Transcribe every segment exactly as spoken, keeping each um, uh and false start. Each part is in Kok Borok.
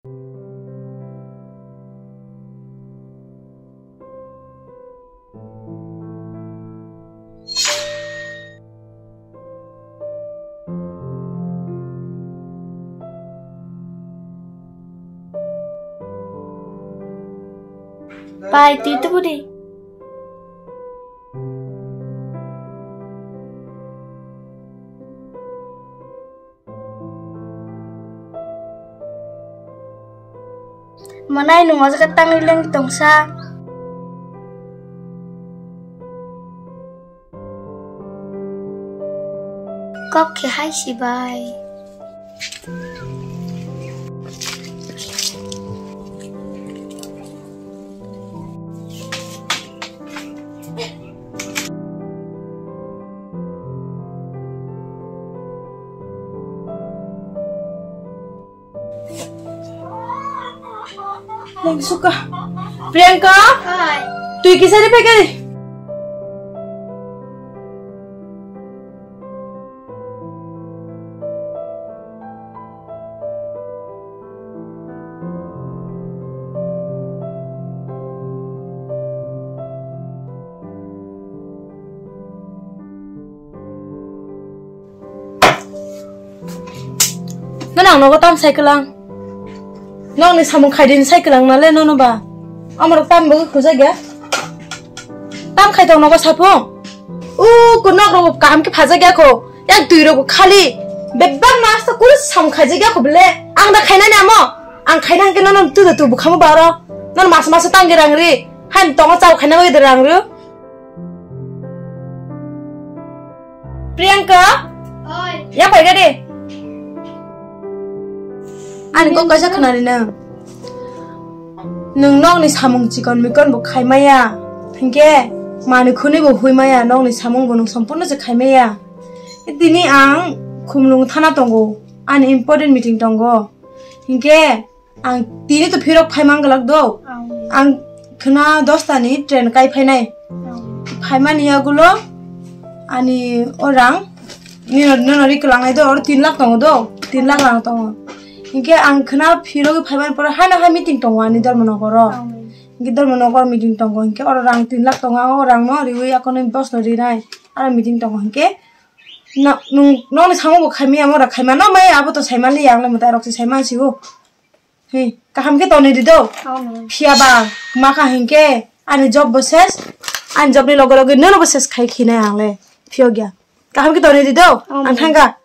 Pai, twi tubudi. Mwnai nwng o jaga tangwi leng tongsa. Kok khe hai sibai. Lengsuka. Priyanka. Hai. Twi kisa ri phaikari. Nang nogo tam sai kwlang. Nokni samung khaidini sai kwlang nale nono ba. Amorok tam bo khujak ya. Tam khai tong nogo saphung. U ko nok rogo kaham khe phajak ya ko. Yak twi rogo khali. Bebak mas to kuru samung khaijak ya ko bele. Ang da khainani amo. Ang khaina hwnkhe nono tu da tu bukhamo baro. Nono mas mas tang ge rang ri. Han tongo chao khaina bai de rang ri. Priyanka? Oi. Ya phai gadi. Ani kok kaisa khwnari nang. Nwng nokni samung chikon mikon bo khaimaya. Hinkhe mani khuni bo huimaya, nokni samung bo nwng sompurno se khaimaya. Tini ang Khumlung thana tongo. Ani important meeting tongo. Hinkhe Ang tini to phirok phai mang glak do. Ang. Ang khna dosta ni train kai phainai. Ang. Phaimani yagulo ani o rang nino, nino ri kwlangnai do, oro tin lakh tongo do, tin lakh rang tongo. Hinkhe ang khna phirogwi phaimani pore haino hai meeting tongo ani Dharmanagar o. Ang. Hinkhe Dharmanagar meeting tongo, hinkhe oro rang tin lakh tongo, ang o rang no riwi akono boss no rinai, aro meeting tongo hinkhe. No, nung, nokni samung bo khaimaya, mora khaima no mai, abo to saimani yang le mwtai rok se saiman sigo. He, kaham khe tonwi di do. Omo. Phiya ba, maka hinkhe, ani job bo ses, ani job ni loge loge nono bo ses khai khinai ang le. Phiyok ya. Kaham khe tonwi di do. Omo. Ang thangka.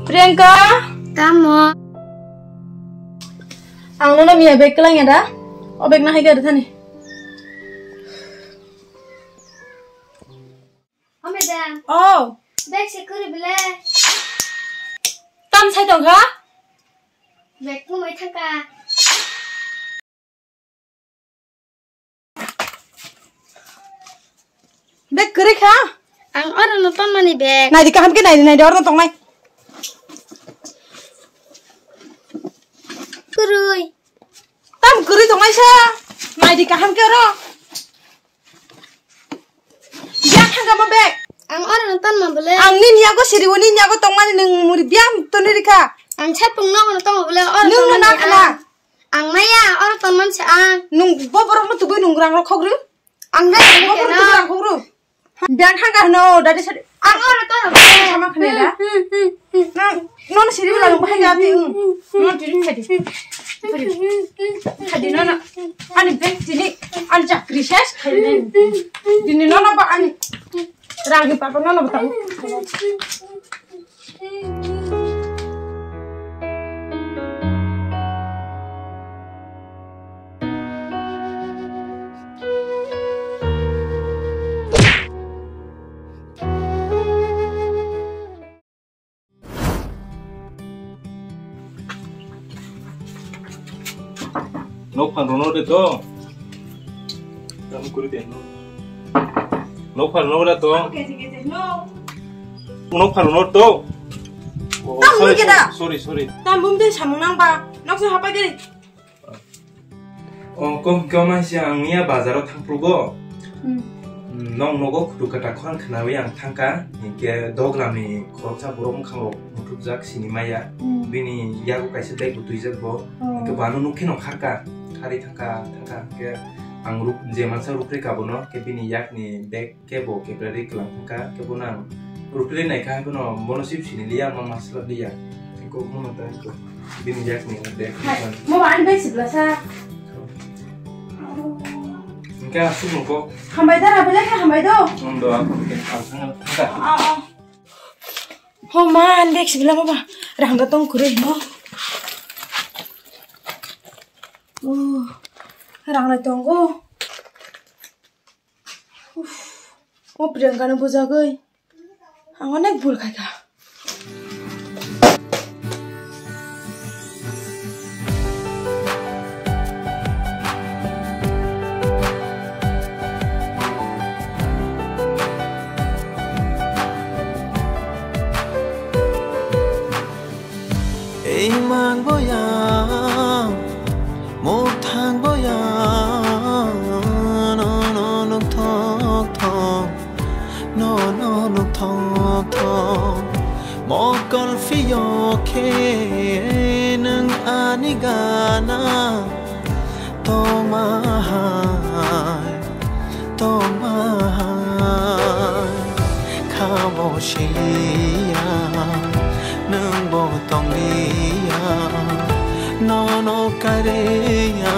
Priyanka. Tamo. Ang nono miya bag kwlangya da? O bag no hai khe rw thani. O madam. Oh. Bag se kwrwi bwle. Tam sai tong kha? Bag kwmwi thang kha. Bag kwrwi kha? Ang oro no tonmani bag. Naidi kaham khe naidi, naidi oro no tongnai. Kwrwi. Tam kwrwi tongnai sa. Naidi kaham khe oro. Biya thangkha mo bag. Ang oro no tonma bwle. Ang nini yago siriwo, nini yago tongmani nwng muri biya toni rikha. Ang sapung no oro tongo bwle, oro nwng no tonmani na khna. Ang. Ang naya, oro tonman sa ang. Nwng bo borok no tubui nwng rang rok khogru. Ang naya, bo borok tubui rang khogru. Biya thangkha hwno, dadi sari. Ang oro tongo bwle. Sama khna da. Hmm, hmm, hmm. Nang, nono siri wala nang bahai gati, hmm. Nono tiri khadi. Khadi nono. Ani bag tini, ani chakri ses khadi. Tini nono ba ani. Ragi papa nono ba tahu. Nok phan rono de to. Tam kuri de no. Nok phan rono de to. Nok phan rono to. Oh, tam sorry, mungkin dah. Sorry, sorry, sorry. Tam bum de samung nang ba. Nok se hapai de. O, kom, kom, ang siya, ang miya bazaro thangprugo. Hmm. Nong nogo kutu kata khorang khnawi ang thangka, hinkhe doglamni khoroksa borok mwkhango muthupjak sini maya. Hmm. Bini yago kaisa bag bo twijak bo. Oh. Hinkhe bano nukhe no kharka, khari thangka, thangka, hinkhe ang ruk-, je mansa rukre kabono, ke bini yakni bag kebo keprari kwlang thangka, kebo nang rukre naikha, bono, bono sip sini liya, ma masla liya. Ko mono ta ko bini yakni bag. Hai, mo ani bag sibla sa. Hinkhe asuk no ko. Hambai da, rabele khe hambai do. Ang do, ang ko ke ang thang thangka. Ah, ah. Ho ma, ani bag sibla ma ba. Rang da tong kure no. Oh, rang lai tongo. Uff, o Priyanka no bujagwi ang onek bul khaikha. Ei mang boya, mok thang boya, no, no, nuk thok thok, no, no, nuk thok thok. Mokol phiyo khe nung ani gana. Tongma hai, tongma hai, khabo siliya, nwngbo tongliya, nono kariya.